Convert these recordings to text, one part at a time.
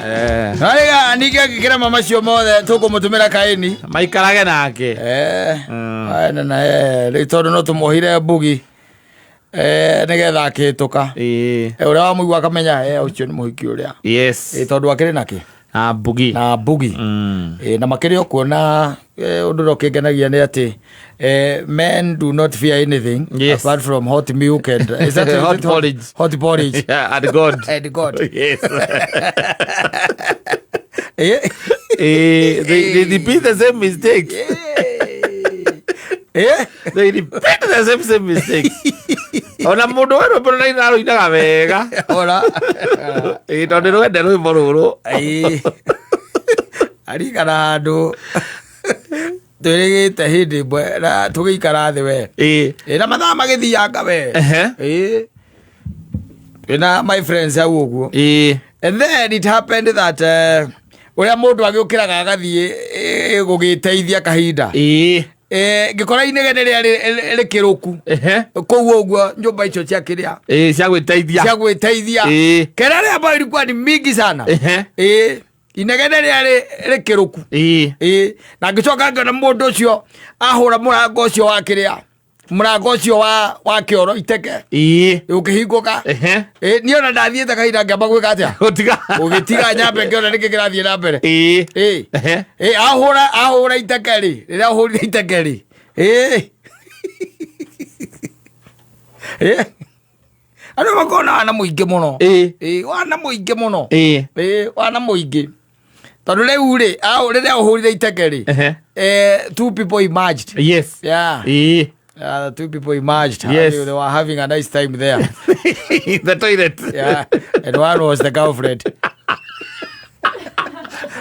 Haya, ningĩ angĩkĩrema macio mothe tũkũmũtũmĩra kaini. Maikarage nake. Aya, na rĩu tondũ no tũmwohire mbugi nĩgetha akĩhĩtũka. Ũrĩa wamũigua akamenya ũcio nĩ mũhiki ũrĩa. Tondũ akĩrĩ nakĩ? Na mbugi. Na mbugi. Na makĩrĩ o kuona ũndũ ũrĩa ũkĩngenagia nĩ atĩ men do not fear anything apart from hot milk and is that Hot is it porridge. Hot porridge. Yeah, and God. And God. Yes. They repeat the same mistakes. They repeat the same mistakes. Ona mũndũ wa rwĩmbo rũrĩa arũinaga wega. Ora. Tondũ nĩ rwende rwĩmbo rũrũ. Arikana handũ twĩrĩgĩte hĩndĩ ĩmwe na tũgĩikara thĩ we. Na mathaa magĩthianga we. Twĩna my friends hau ũguo. And then it happened that ũrĩa mũndũ agĩũkĩraga agathiĩ gũgĩteithia kahinda. Ngĩkora inegene rĩarĩ rĩkĩrũku kũu ũguo nyũmba icio cia kĩrĩa Cia gwĩteithia. Cia gwĩteithia. Kelele ambayo ilikuwa ni mingi sana. Inegene rĩarĩ rĩkĩrũku. Na ngĩcoka ngĩona mũndũ ũcio ahũra mũrango ũcio wa kĩrĩa mũrango ũcio wa kĩoro iteke ũkĩhingũka. Niĩ ona ndathiĩte kahinda ngĩamba gwĩka atĩa? Gũtiga. Ũgĩtiga nyambe ngĩona nĩkĩ kĩrathiĩ na mbere. Ahũra iteke rĩ, rĩrĩa ahũrire iteke rĩ, andũ makoragwo na wana mũingĩ mũno. Wana mũingĩ mũno. Wana mũingĩ tondũ rĩu rĩ rĩrĩa ũhũrire iteke rĩ, two people emerged. Yeah. The two people emerged. They were having a nice time there. In the toilet. Yeah. And one was the girlfriend.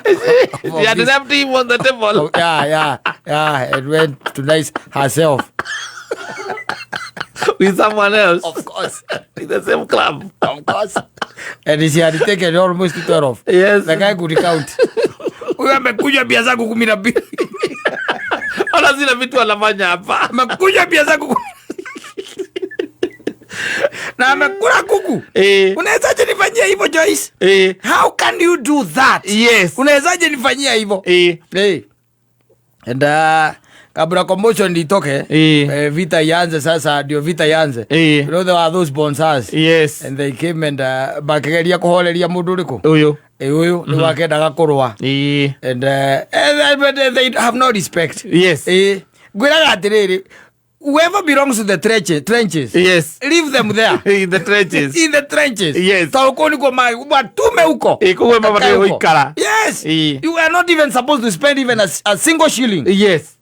She had left him on the table. Oh, yeah. And went to nice herself. With someone else. Of course. In the same club. Of course. And she had taken almost 12. The guy could count. Huyu amekunywa bia zangu 12. Ona zile vitu anafanya hapa. Amekunywa bia zangu na amekula kuku. Unawezaje nifanyia hivyo, Joyce? How can you do that? Unawezaje nifanyia hivyo? And kabla commotion itoke, vita ianze sasa, ndio vita ianze. You know there were those bouncers. And they came and makigeria kuhoreria mundu uriku? Uyu. Uyu ni wakendaga kurua. And they have no respect. Ngwiraga atiriri, whoever belongs to the trenches, leave them there. In the trenches. In the trenches. Tondũ kũu nĩkuo watume huko. Kũu mabatiĩ Kakae huko. gũikara. Yes. You are not even supposed to spend even a single shilling.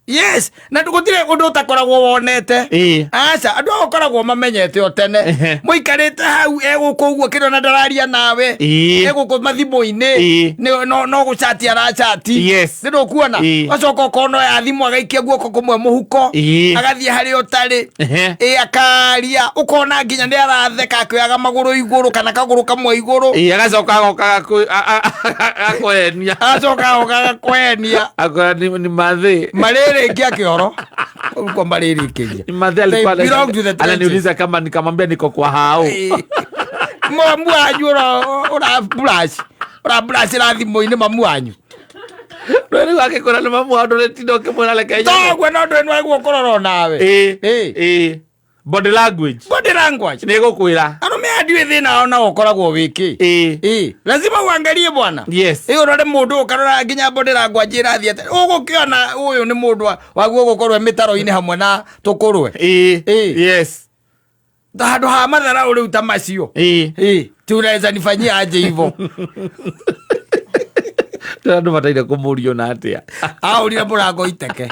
Yes. Na gũtirĩ ũndũ ũtakoragwo wonete. Aca, andũ aya ũkoragwo mamenyete o tene. Mũikarĩte hau egũkũ ũguo kĩrĩa ona ndararia nawe. Egũkũ mathimũ-inĩ. Nĩ, no gũcati aracati. Nĩ ndũkuona? Acoka ũkona oya thimũ agaikia guoko kũmwe mũhuko. Agathiĩ harĩa ũtarĩ. Akaria. Ũkona nginya nĩ aratheka akĩoyaga magũrũ igũrũ kana kagũrũ kamwe igũrũ. Agacoka agoka agakwenia. Agacoka agoka agakwenia. Akora ni mathĩ. Marĩrĩkia kĩoro. Uko marĩrĩkĩria. Ni mathĩ alikuwa They belong to the trenches. ananiuliza kama nikamwambia niko kwa hao. Mamu wanyu ura brush. Ura brush ra thimũ-inĩ mamu wanyu. No rĩu akĩkwĩra nĩ mamu wanyu ndũrĩtinda ũkĩmwĩra reke nyone. Toguo no ndũĩ nĩ kũrora nawe. Body language. Body language. Nĩ gũkwĩra. Arũme aya ndiũĩ thĩna wao nao ũkoragwo wĩ kĩ. Lazima uangalie bwana. Ũrore mũndũ ũkarora nginya body language ĩrathiĩ atĩa. Ũgũkĩona ũyũ nĩ mũndũ waguo gũkorwo e mĩtaro-inĩ hamwe na tũkũrwe. Handũ ha matharau rĩu ta macio. Ti unaweza nifanyia aje hivyo? Andũ bataire kũmũrio na atĩa? Ahũrire mũrango iteke.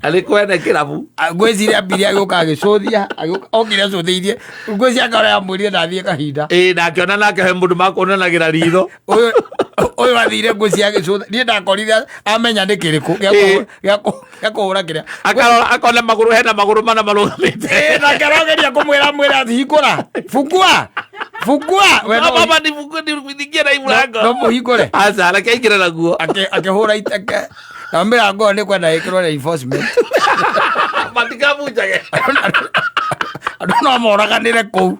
Arĩ kwene kĩrabu. Ngwĩciria ambire agĩũka agĩcũthia, agĩũka, okire acũthĩirie. Ngwĩciria akora yamwĩrire ndathiĩ kahinda. Na akĩona nake he mũndũ makuonanagĩra ritho. Ũyũ athire ngwĩciria agĩcũtha. Niĩ ndakorire amenya nĩ kĩrĩkũ gĩa kũhũra kĩrĩa. Akarora, akona magũrũ, hena magũrũ mana marũgamĩte. Nake arogeria kũmwĩra, amwĩra atĩ hingũra. Fungua. Fungua. We No, no baba, nifungue, niingie na hii mlango. No mũhingũre. Aca, reke aingĩre naguo. Akĩhũra iteke. Na mĩrango ĩyo nĩ kwenda ĩkĩrwo reinforcement. Matikabunjage. Andũ no moraganĩre kũu.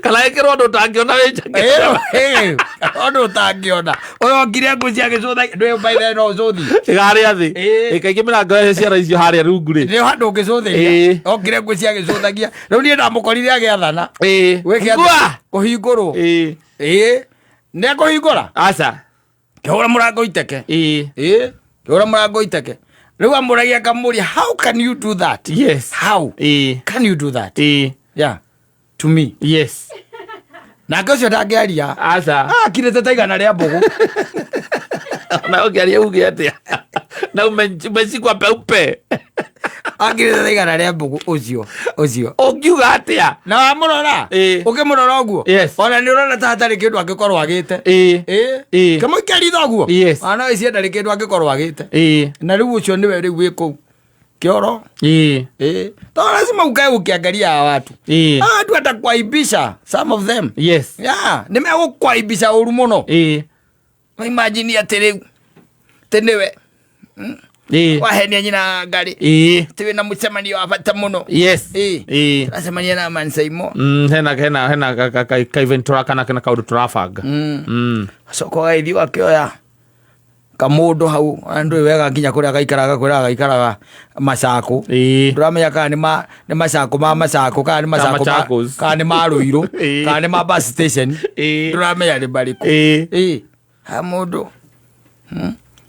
Kana ĩkĩrwo ũndũ ũtangĩona wĩ njakete. Ũndũ ũtangĩona ũyũ okire nguo cia gĩcũtha ndwĩ by the way no ũcũthi. Ĩgarĩa thĩ. Ĩĩ. Ĩ, kaingĩ mĩrango ya ciara icio harĩa rungu rĩ. Nĩ handũ ũngĩcũthĩria. Ĩĩ. Okire nguo cia gĩcũthagia rĩu niĩ ndamũkorire agĩathana. Ĩĩ. Gwĩke atĩa? Hingũra. Kũhingũrwo. Ĩĩ. Ĩĩ, nĩ ekũhingũra. Aca. Kĩhũra mũrango iteke. Ĩĩ. Ĩĩ, kĩhũra mũrango iteke. Rĩu amũragia akamũria, how can you do that? Yes. How Ĩĩ. can you do that? Ĩĩ. Yeah, to me. Yes. Nake ũcio ndangĩaria. Aca. Akirĩte ta igana rĩa mbũgũ. Na ũngĩaria uge atĩa? Na umeshikwa peupe. Akirĩte ta igana rĩa mbũgũ ũcio ũcio. Ũngiuga atĩa? Na wamũrora? Ĩĩ. Ũkĩmũrora ũguo? Yes. Ona nĩ ũrona ta hatarĩ kĩndũ angĩkorwo agĩte. Ĩĩ. Ĩĩ. Ĩĩ. Kĩmũikia ritho ũguo? Yes. Ona no ĩcie ndarĩ kĩndũ angĩkorwo agĩte. Ĩĩ. Na rĩu ũcio nĩwe rĩu wĩ kũu kĩoro. Ĩĩ. Ĩĩ. To lazima ukae ukiangalia hawa watu. Ĩĩ. Hawa watu watakuaibisha, some of them. Yes. Yeah, nĩ megũkwaibisha ũru mũno. Ĩĩ. Imagine atĩ rĩu atĩ nĩwe Ĩĩ. wahenia nyina ngarĩ Ĩĩ. atĩ wĩna mũcemanio wa bata mũno. Yes. Ĩĩ. Ĩĩ. Tũracemania na Mansaimo. Hena ka event tũraka kena kaũndũ tũrabanga. Acoka ũgagĩthiĩ ũgakĩoya kamũndũ hau ndũĩ wega nginya kũrĩa gaikaraga kwĩraga gaikaraga macakũ. Ĩĩ. Ndũramenya kana nĩ macakũ ma macakũ kana nĩ macakũ Machakos. kana nĩ ma Rũirũ Ĩĩ. kana nĩ ma bus station. Ĩĩ. Ndũramenya nĩ marĩkũ. Ĩĩ. Ĩĩ. Ha mũndũ.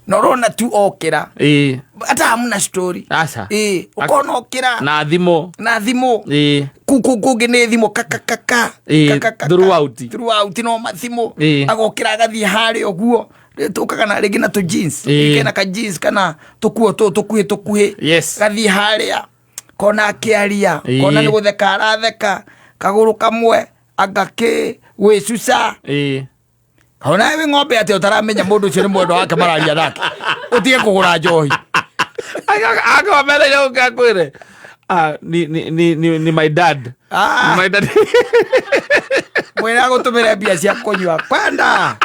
Na ũrona tu okĩra. Ĩĩ. Hata hamuna story. Aca. Ĩĩ. Ũkona okĩra Na thimũ. na thimũ. Ĩĩ. Kũu kũngĩ nĩ thimũ kakakaka. Ĩĩ, throughout. Throughout no mathimũ. Ĩĩ. Agokĩra agathiĩ harĩa ũguo. Tũkaga na rĩngĩ na tũ jeans. Ĩĩ. Kena ka jeans kana tũkuo tũũ tũkuhĩ tũkuhĩ. Yes. Gathiĩ harĩa. Kona akĩaria. Ĩĩ. Kona nĩ gũtheka aratheka. Kagũrũ kamwe anga kĩ gwĩcuca. Ĩĩ. Ona wĩ ng'ombe atĩ ũtaramenya mũndũ ũcio nĩ mwendwa wake mararia nake. Ũtige kũgũra njohi. Akawa mereire ũke akwĩre. Ah, ni my dad. Ah. Ni my dad. Mwĩre agũtũmĩre mbia cia kũnyua. Kwenda.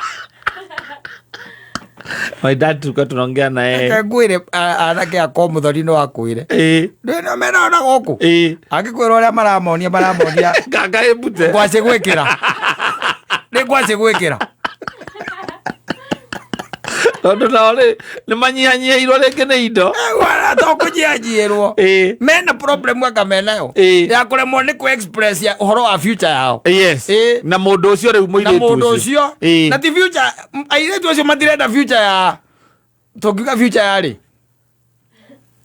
My dad tulikuwa tunaongea na yeye. Reke ngwĩre anake akwa mũthoni no akwĩre. Ĩĩ. Ndũĩ mena ona gũkũ. Ĩĩ. Angĩkwĩra ũrĩa maramonia maramonia Kaka ĩmbute. ngwacĩ gwĩkĩra. Nĩ ngwacĩ gwĩkĩra. Tondũ nao rĩ nĩ manyihanyihĩirwo rĩngĩ nĩ indo. To kũnyihanyiĩrwo. Ĩĩ. Mena problem anga menayo. Ĩĩ. Ya kũremwo nĩ kũ express ya ũhoro wa future yao. Yes. Ĩĩ. Na mũndũ ũcio rĩu Na mũirĩtu mũndũ ũcio. Ĩĩ. Na ti future airĩtu acio matirenda future ya tũngiuga future ya rĩ.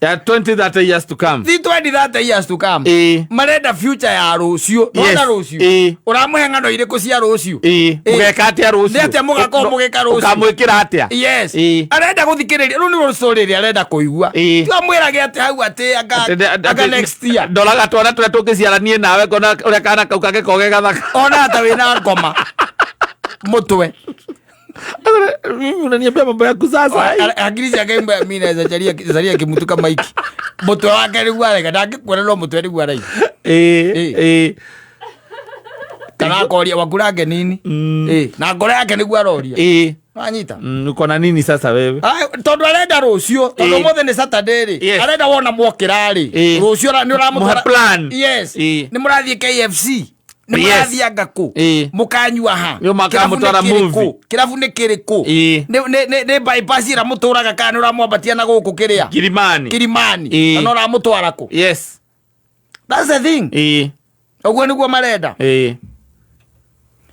Ya 20 30 years to come. Ti 20 30 years to come. Ĩĩ. Marenda future ya rũciũ. Yes. Nona rũciũ. Ĩĩ. Ũramũhe ng'ano irĩkũ cia rũciũ? Ĩĩ. Ĩĩ. Mũgeka atĩa rũciũ? Nĩ atĩa mũgakorwo mũgĩka rũciũ? Ũkamwĩkĩra atĩa? Yes. Ĩĩ. Arenda gũthikĩrĩria rĩu nĩruo story ĩrĩa arenda kũigua. Ĩĩ. Ti amwĩrage atĩ hau atĩ anga next year. Ndoraga twana tũrĩa tũngĩciara niĩ nawe ngona ũrĩa kana kau kangĩkorwo ge gathaka. Ona ta wĩna ngoma mũtwe. Mimi unaniambia mambo ya kuzaa Akili ciake mimi naweza charia kĩmutu kama hiki. Mũtwe wake nĩguo araiga ndangĩkuona no mũtwe nĩguo araiga. Ĩĩ. Ĩĩ. Ĩĩ. Kana akoria wakurange nini? Ĩĩ. Na ngoro yake nĩguo aroria. Ĩĩ. Wanyita? Uko na nini sasa wewe? Tondũ arenda rũciũ tondũ Ĩĩ. ũmũthĩ nĩ Saturday rĩ Yes. arenda wona mwokĩra rĩ Ĩĩ. rũciũ nĩ ũramũtwara Mũhe plan. Yes. Ĩĩ. Nĩ mũrathiĩ KFC nĩ Yes. mũrathiĩ anga kũ Ĩĩ. mũkanyua ha Nĩ makamũtwara Kĩrabu nĩ kĩrĩkũ? movie. Kĩrabu nĩ kĩrĩkũ Ĩĩ. Nĩ bypass ĩrĩa mũtũraga kana nĩ ũramwambatia na gũkũ kĩrĩa Kilimani. Kilimani Ĩĩ. kana ũramũtwara kũ Yes. That's the thing. Ĩĩ. Ũguo nĩguo marenda. Ĩĩ.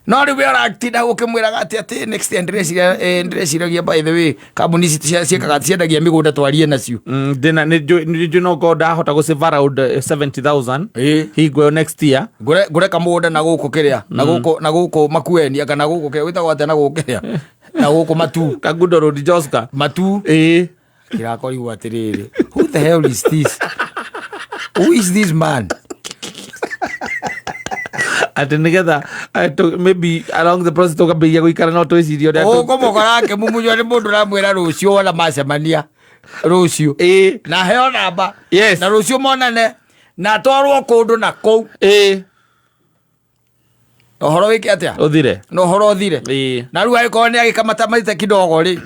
No rĩu we ũratinda ũkĩmwĩraga atĩ next year ndĩreciragia by the way kambuni ici ciĩkaga ciendagia mĩgũnda twarie nacio. Ndĩna nĩ njũĩ no ngorwo ndahota gũ save around 70,000 Ĩĩ. hingo ĩyo next year. Ngũre kamũgũnda na gũkũ kĩrĩa na gũkũ Makueni kana gũkũ kĩrĩa gwĩtagwo atĩa na gũkũ kĩrĩa na gũkũ Matu. Kangundo Road Joska. Matu. Ĩĩ. Kĩrakorirwo atĩrĩrĩ, who the hell is this? Who is this man? Atĩ nĩgetha maybe along the process tũkambĩrĩria gũikara no twĩcirie ũrĩa Ũkũmũkora akĩmumunywo nĩ mũndũ ũramwĩra rũciũ wona macemania rũciũ. Ĩĩ. Na heo namba. Yes. Na rũciũ monane na atwarwo kũndũ na kũu. Ĩĩ. Na ũhoro wĩke atĩa? Ũthire. Na ũhoro ũthire. Ĩĩ. Na rĩu angĩkorwo nĩ agĩkamata maita kidogo rĩ,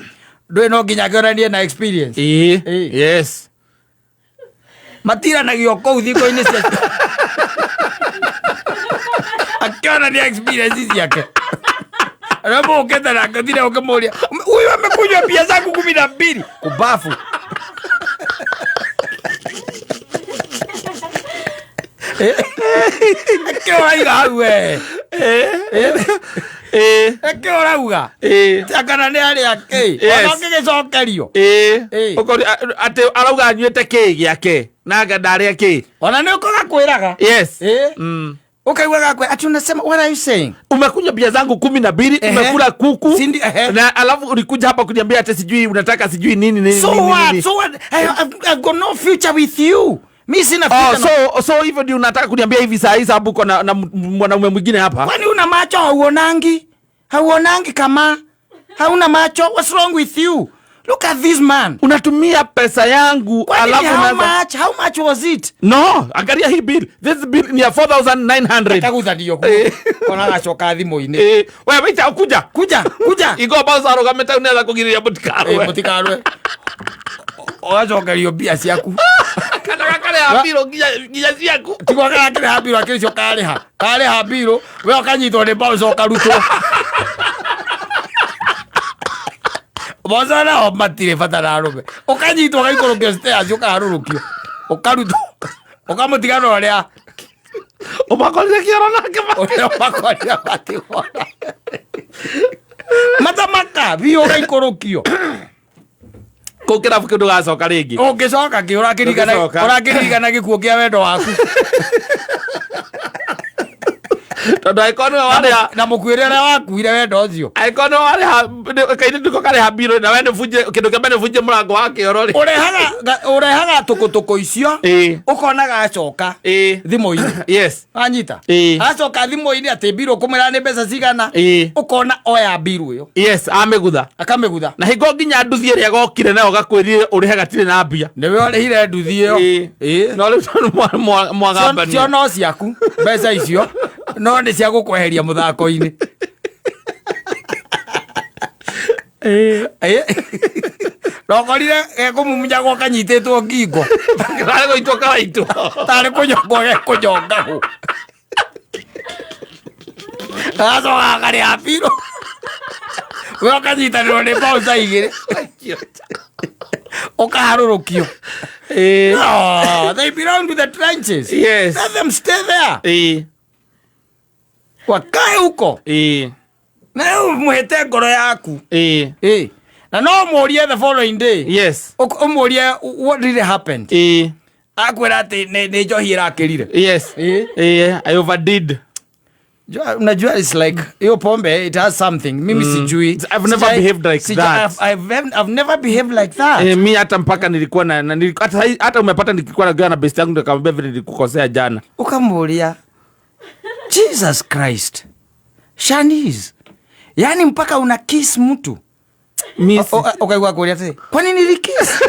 ndũĩ no nginya akĩonanie na experience. Ĩĩ. Ĩĩ. Yes. Matiranagio kũu thingo-inĩ cia Akionania experience ciake. Arĩa mũkĩte nake thire ũkĩmũria, huyu amekunywa bia zangu 12 kubafu. Eke ũraiga hau we. Eke ũrauga. Kana nĩ arĩa kĩ. Ona ũngĩgĩcokerio. Ũkori atĩ arauga anyuĩte kĩ gĩake na anga ndarĩa kĩ. Ona nĩ ũkoga kwĩraga. Yes. Ukaigua gakwe ati unasema, what are you saying? Umekunywa bia zangu 12, umekula kuku. Sindi, ehe. Na alafu ulikuja hapa kuniambia ati sijui unataka sijui nini nini. So nini, what? nini. So what? I've got no future with you. Mi sina Oh, future na so hivyo ndio unataka kuniambia hivi saa hii sababu uko na mwanaume mwingine hapa? Kwani una macho hauonangi? Hauonangi kama hauna macho? What's wrong with you? Look at this man. Unatumia pesa yangu Kwani alafu how unaanza much? How much was it? No, angalia hii bill. This bill ni ya 4900. Taguthanio ku. Kona gacoka thimũ-inĩ. Wewe waita kuja. Kuja, kuja. Igo boss arugamĩte hau nĩetha kũgirĩrĩria mũtikarũe. Mũtikarũe. Ũgacokerio mbia ciaku. Kana gakarĩha mbirũ nginya ciaku. Tigwo garakĩrĩha mbirũ akĩrĩcio karĩha. Karĩha mbirũ, we ũkanyitwo nĩ bouncer ũkarutwo. Bouncer nao matirĩ bata na arũme. Ũkanyitwo ũgaikũrũkio stairs ũkaharũrũkio. Ũkarutwo. Ũkamũtiga na ũrĩa. Ũmakorire kĩoro nake ma- Ũrĩa ũmakorire matigwo. Matamaka, biũ ũgaikũrũkio. Kũu kĩrabu kĩu ndũgacoka rĩngĩ. Ũngĩcoka kĩ, Ndũngĩcoka. ũrakĩririkana gĩkuũ kĩa wendo waku. Tondũ angĩkorwo nĩwe warĩha Na mũkuĩre ũrĩa wakuire wendo ũcio. Angĩkorwo nĩwe warĩha, kairĩtu nĩko karĩha mbirũ na we nĩũbunje, kĩndũ kĩa mbere nĩũbunje mũrango wa kĩoro rĩ. Ũrehaga tũkũtũkũ icio, ũkona gacoka thimũ-inĩ. Wanyita? Acoka thimũ-inĩ atĩ mbirũ ũkũmwĩra nĩ mbeca cigana, ũkona oya mbirũ ĩyo. Yes, amĩgutha. Akamĩgutha. Na hingo nginya nduthi ĩrĩa gokire nayo gakwĩrire ũrĩhe gatirĩ na mbia. Nĩwe ũrĩhire nduthi ĩyo. No rĩu tondũ mwagambania. Cio no ciaku mbeca icio, no nĩ cia gũkweheria mũthako-inĩ. Nokorire gekũmumunyagwo kanyitĩtwo ngingo. Karĩ gũitwo karaitwo. Tarĩ kũnyongwo gekũnyongagwo. Gacoka gakarĩha mbirũ. We ũkanyitanĩrwo nĩ bouncer igĩrĩ. Ũkaharũrũkio. No, they belong to the trenches. Let them stay there. Wakae huko. Na rĩu mũhĩte ngoro yaku. Na no ũmũrie the following day. Ũmũrie what really happened. Akwĩra atĩ nĩ njohi ĩrakĩrire. I overdid. Unajua it's like hiyo pombe it has something. Mimi sijui. I've never behaved like that. I've never behaved like that. Mi hata mpaka nilikuwa na, na nilikuwa, hata sahi, hata umepata nilikuwa na na best yangu nikamwambia vile nilikukosea jana. Ukamuulia Jesus Christ. Shanice. Yaani mpaka una kiss mtu. Mi si- Ukaigua kuulia ati, kwa nini nilikiss?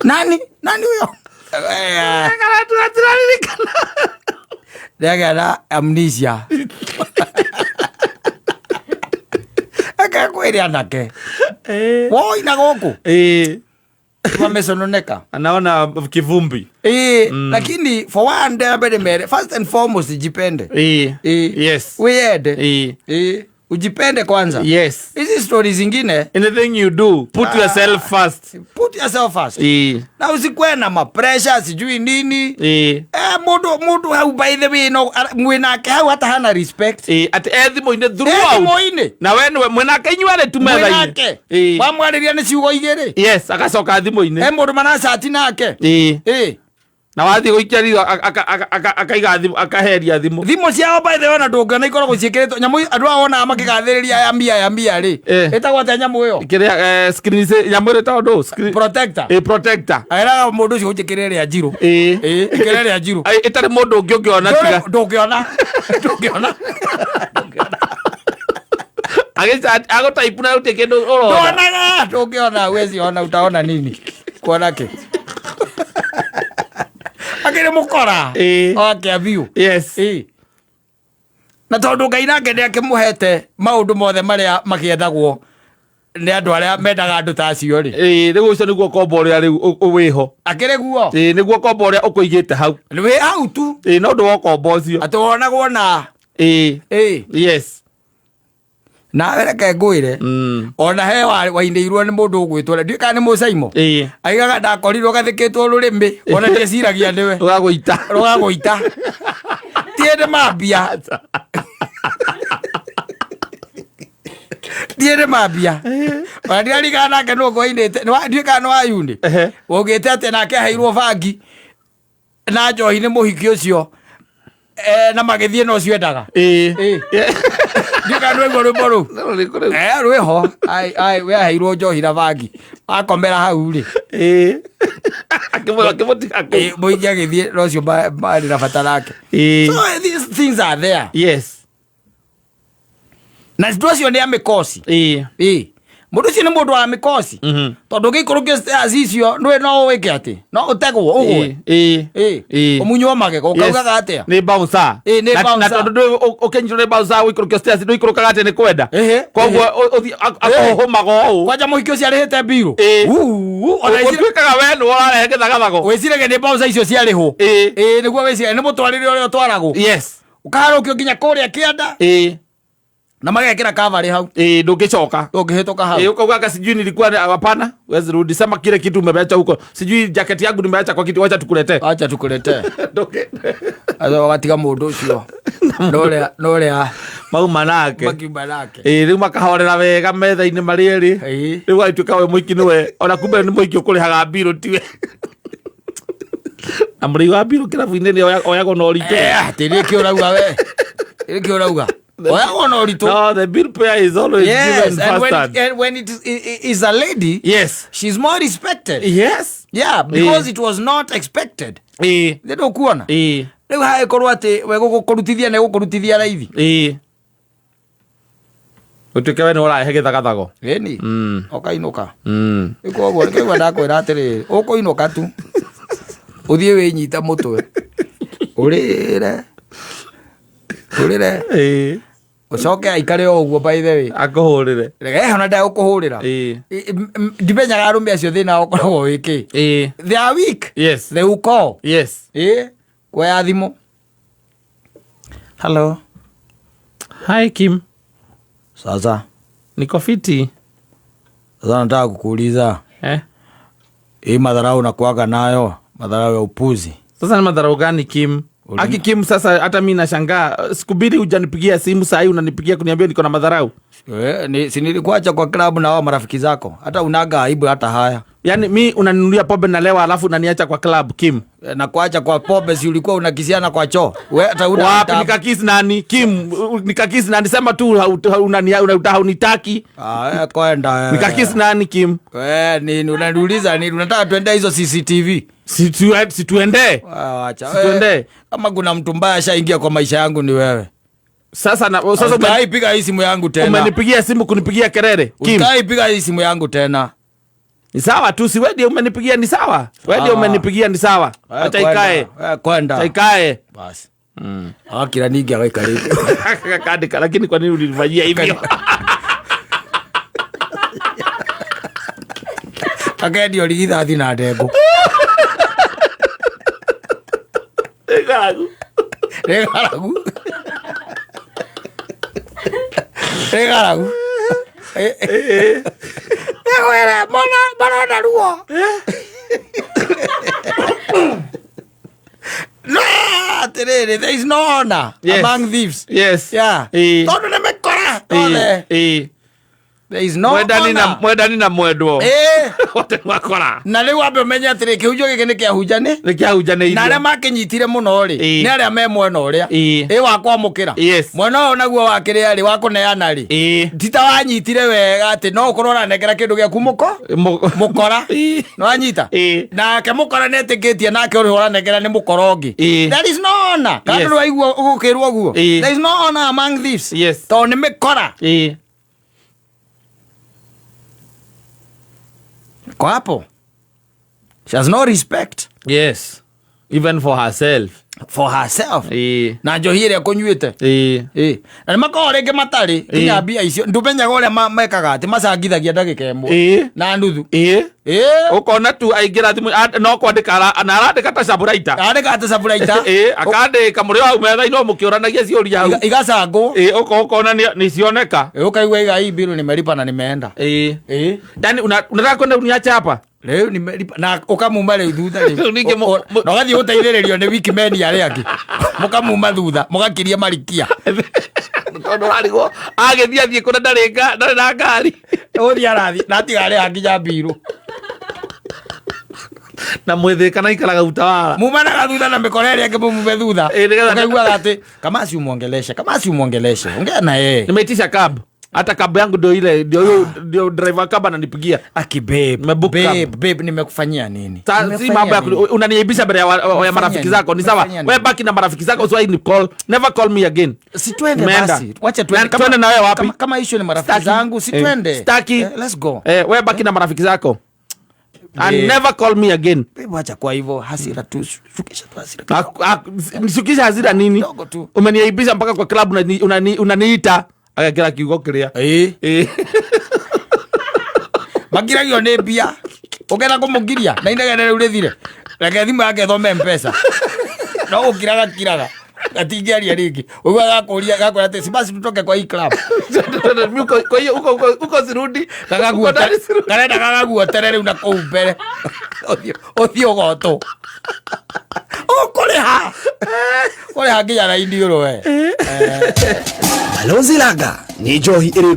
Nani? Nani huyo? Ndagera amnesia. Akakwĩra anake. Woi na gũkũ. Wamesononeka. Anaona kivumbi. Lakini for one day mbere mbere, first and foremost jipende. Uiende. Ujipende kwanza. Hizi stories zingine, Anything you do, put yourself first. Put yourself first. Na usikuwe na ma pressure sijui nini. Mundu hau by the way no mwinake hau hata hana respect. Ati thimũ-inĩ throughout. Thimũ-inĩ. Na we nĩwe mwinake inyuĩ arĩ tu metha-inĩ. Mwinake. Wamwarĩria nĩ ciugo igĩrĩ. Yes, agacoka thimũ-inĩ. Mũndũ maracati nake. Na wathiĩ gũikia ritho, akaiga thimũ, akaheria thimũ. Thimũ ciao by the way ona ndũngĩona ikoragwo ciĩkĩrĩtwo nyamũ, andũ aya wonaga makĩgathĩrĩria ya mbia, ya mbia rĩ. Ĩtagwo atĩa nyamũ ĩyo? Kĩrĩa, screen nyamũ ĩrĩa ĩtagwo ndũ? Screen Protector. Protector. Ageraga mũndũ ũcio ũnjĩkĩre ĩrĩa njirũ. Ĩkĩre ĩrĩa njirũ. Ai, ĩtarĩ mũndũ ũngĩ ũngĩona tiga. Ndũngĩona. Ndũngĩona. Agĩca-, agũtaipu na gũtirĩ kĩndũ ũrona. Ndonaga, ndũngĩona, huwezi ona, utaona nini? Kuona kĩ? Akĩrĩ mũkora. Oke biũ. Na tondũ Ngai nake nĩ akĩmũhete maũndũ mothe marĩa makĩendagwo Nĩ andũ arĩa mendaga andũ ta acio rĩ. Ĩĩ, rĩu ũcio nĩguo kombo ũrĩa rĩu wĩho. Akĩrĩ guo. Ĩĩ, nĩguo kombo ũrĩa ũkũigĩte hau. Wĩ hau tu. Ĩĩ, no ũndũ wa ũkombo ũcio. Atĩ wonagwo na. Ĩĩ. Ĩĩ. Yes. Nawe reke ngwĩre. Ona he wainĩirwo nĩ mũndũ ũgwĩtwo ndiũĩ kana nĩ mũcaimo. Ĩĩ. Aigaga ndakorirwo gathĩkĩtwo rũrĩmĩ ona ndieciragia nĩwe. Rũgagũita. Rũgagũita. Ti hĩndĩ mambia. Ti hĩndĩ mambia. Ona ndirarigana nake nũ ngwainĩte. Ndiũĩ kana nĩ wayuni. Ehe. Ũngĩte atĩ nake aheirwo bangi na njohi nĩ mũhiki ũcio na magĩthiĩ na ũcio endaga. Ĩĩ. Ĩĩ. Ndiũĩ kana nĩwaigua rwĩmbo rũu. No rũrĩkũ rĩu? Rwĩho. Ai, ai, we aheirwo njohi na bangi. Akomera hau rĩ. Ĩĩ. Akĩmũtiga kũu. Ĩĩ, mũhiki agĩthiĩ na ũcio marĩ na bata nake. Ĩĩ. So these things are there. Yes. Na andũ acio nĩ a mĩkoci. Ĩĩ. Ĩĩ. Mũndũ ũcio nĩ mũndũ wa mĩkoci. Tondũ ũngĩikũrũkio stairs icio ndũĩ no wĩke atĩ no ũtegwo ũgwe. Ĩĩ. Ĩĩ. Ĩĩ. Ũmunywo magego ũkaugaga atĩa? Nĩ bouncer. Ĩĩ, nĩ Na bouncer. tondũ ndũĩ ũkĩnyitwo nĩ bouncer ũikũrũkio stairs ndũikũrũkaga atĩ nĩ kwenda. Ĩhĩ. Koguo ũthiĩ akũhũmaga ũũ. Kwanja mũhiki ũcio arĩhĩte mbirũ. Ĩĩ. Uu, ona Ũtuĩkaga we nĩwe ũrarehe gĩthagathago. wĩciragia nĩ bouncer icio ciarĩhwo. Ĩĩ. Ĩĩ nĩguo wĩciragia nĩ mũtwarĩre ũrĩa ũtwaragwo. Yes. Ũkaharũkio nginya kũrĩa kĩanda. Ĩĩ. Na magekĩra kabarĩ hau. Ĩĩ, ndũngĩcoka. Ndũngĩhĩtũka hau. Ĩĩ, ukauga anga sijui nilikuwa hapana, huwezi rudi. Sema kile kitu umeacha huko. Sijui jacket yangu nimeacha kwa kiti, wacha tukuletee. Wacha tukuletee. Ndũngĩ. Aca watiga mũndũ ũcio. Norĩa Mauma nake. makiuma nake. Ĩĩ, rĩu makahorera wega metha-inĩ marĩ erĩ. Ĩĩ. Rĩu agatuĩka we mũiki nĩwe, ona kumbe nĩ mũiki ũkũrĩhaga mbirũ tiwe. Na mũrĩhi wa mbirũ kĩrabu-inĩ nĩ oyagwo na ũritũ. Atĩ nĩkĩ ũrauga we? Nĩkĩ ũrauga? Oyagwo na ũritũ. No, the bill payer is always Yes, given and when first it, and when it is a lady, Yes. she's more respected. Yes. Yeah, because it was not expected. Ĩĩ. Nĩ ndũkuona? Ĩĩ. Rĩu hagĩkorwo atĩ we gũkũrutithia nĩ gũkũrutithia raithi. Ĩĩ. Ũtuĩke we nĩ ũrarehe gĩthagathago. Ĩni. Ũkainũka. Rĩu koguo nĩkĩo ndakwĩra atĩrĩrĩ, ũkũinũka tu. Ũthiĩ wĩnyite mũtwe. Ũrĩre. Ũrĩre. Ĩĩ. Ũcoke aikare o ũguo by the way. Akũhũrĩre. Reke ona ndagũkũhũrĩra. Ĩĩ. Ndimenyaga arũme acio thĩna ũkoragwo wĩ kĩ. Ĩĩ. They are weak. Yes. They will call. Yes. Ĩĩ. Kuoya thimũ. Hello. Hi Kim. Sasa. Niko fiti. Sasa nataka kukuuliza. Hii madharau unakuaga nayo, madharau ya upuzi. Sasa ni madharau gani Kim? Aki Kim, sasa hata mimi nashangaa. Siku mbili hujanipigia simu, saa hii unanipigia kuniambia niko na madharau. Si nilikuacha kwa club na wao marafiki zako. Hata unaga aibu hata haya. Yaani mi unaninunulia pombe na lewa alafu unaniacha kwa club Kim. Na kuacha kwa pombe si ulikuwa unakisiana kwa choo. We hata una Wapi hata nikakisi nani? Kim, nikakisi nani? Sema tu haunitaki. Kwenda. Nikakisi nani Kim? Nini unaniuliza nini? Unataka tuende hizo CCTV? Si tuende. Acha. Si tuende. Kama kuna mtu mbaya ashaingia kwa maisha yangu ni wewe. Sasa na, sasa Usikawahi piga hii simu yangu tena. Umenipigia simu kunipigia kelele. Kim. Usikawahi piga hii simu yangu tena. Ni sawa tu, si wewe ndiye umenipigia ni sawa. Wewe ndiye umenipigia ni sawa. Acha ikae. Kwenda. Acha ikae. Basi. Akira ningi agaikarĩte. Akandika, lakini kwa nini ulinifanyia hivyo? Akendio rigithathi na ndengũ. Nĩ ng'aragu. Nĩ ng'aragu. Nĩ ng'aragu. Nĩngwĩra, marona ruo. No, atĩrĩrĩ, there is no honor Yes. among thieves. Yes. Yeah. Tondũ nĩ mĩkora othe. There is no Mwendani na honor. mwendani na mwendwo. Wote mwakora. Na rĩu wambe ũmenye atĩrĩ, kĩhunjio gĩkĩ nĩ kĩahunjanĩ. Nĩ kĩahunjanĩirio. Na arĩa makĩnyitire mũno rĩ, nĩ arĩa me mwena ũrĩa. Ĩ wa kwamũkĩra. Yes. Mwena ũyũ naguo wa kĩrĩa rĩ, wa kũneana rĩ. Ti ta wanyitire wega atĩ no ũkorwo ũranengera kĩndũ gĩaku mũkora. Nĩ wanyita? Nake mũkora nĩ etĩkĩtie nake ũrĩa ũranengera nĩ mũkora ũngĩ. There is no honor. Kana Yes. ndũrĩ waigua ũgũkĩrwo ũguo? There is no honor among thieves. Yes. Tondũ nĩ mĩkora. Kwa hapo. She has no respect. Yes. Even for herself. For herself. Na njohi ĩrĩa kũnyuĩte. Ĩ, na nĩ makoragwo rĩngĩ matarĩ nginya mbia icio, ndũmenyaga ũrĩa mekaga atĩ macangithagia ndagĩka ĩmwe na nuthu. Ĩ. Ũkona tu aingĩra thimũ no kwandĩka na arandĩka ta caburaita. Andĩka atĩ caburaita. Ĩ, akandĩka mũrĩ o hau metha-inĩ o mũkĩũranagia ciũria hau. Igacangwo. Ĩ, ũkona nĩ cioneka. Ĩ, ũkaigua iga hii bill nimelipa na nimeenda. Ĩ. Yani unataka kwenda uniache hapa? Rĩu nimelipa na ũkamuma rĩu thutha rĩu. Rĩu ningĩ Na ũgathiĩ gũteithĩrĩrio nĩ wikimeni arĩa angĩ, mũkamuma thutha mũgakiria marikia. Tondũ ararigwo agĩthiĩ athiĩ kũna ndarĩ na ngari. Ũthiĩ arathiĩ na atigarĩha nginya mbirũ. Na mwĩthĩ kana ikaraga Utawala. Mumanaga thutha na mĩkora ĩrĩa ĩngĩ mũmume thutha. Ĩ, nĩgetha- Ũkaiguaga atĩ kamasi umwongeleshe, kamasi umwongeleshe, ongea na yeye. Nimeitisha cab, hata cab yangu ndio ile ndio driver cab ananipigia. Aki babe, Nimebook babe, cab. babe, nimekufanyia nini? Si Nimekufanyia mambo ya nini? unaniaibisha mbele ya marafiki nini? zako ni sawa. Nimefanya Wewe nini? baki na marafiki zako, usiwahi ni call, never call me again. Si twende Nimeenda. basi. Wacha twende. Na twende na wewe wapi? Kama issue ni marafiki Staki. zangu, si twende. Staki. Let's go. Wewe baki na marafiki zako and never call me again. Babe, wacha kwa hivyo hasira tu, shukisha tu hasira. Nishukisha hasira nini? Kidogo tu. Umeniaibisha mpaka kwa club unaniita agakira kiugo kiria. Makiragio nĩ mbia. Ũkenda kũmũgiria na inegene rĩu rĩthire. Reke thimũ yake ĩthome Mpesa. No gũkiraga kiraga. Gatingĩaria rĩngĩ. Ũigua gakũria gakwĩra atĩ si basi tutoke kwa hii club. Kwa hiyo huko sirudi. Huko ndani sirudi. Karenda gagaguotere rĩu na kũu mbere. Ũthiĩ ũgotwo. Ũkũrĩha. Ũkũrĩha nginya raini ũrũ we. Balozi Lager nĩ njohi ĩrĩ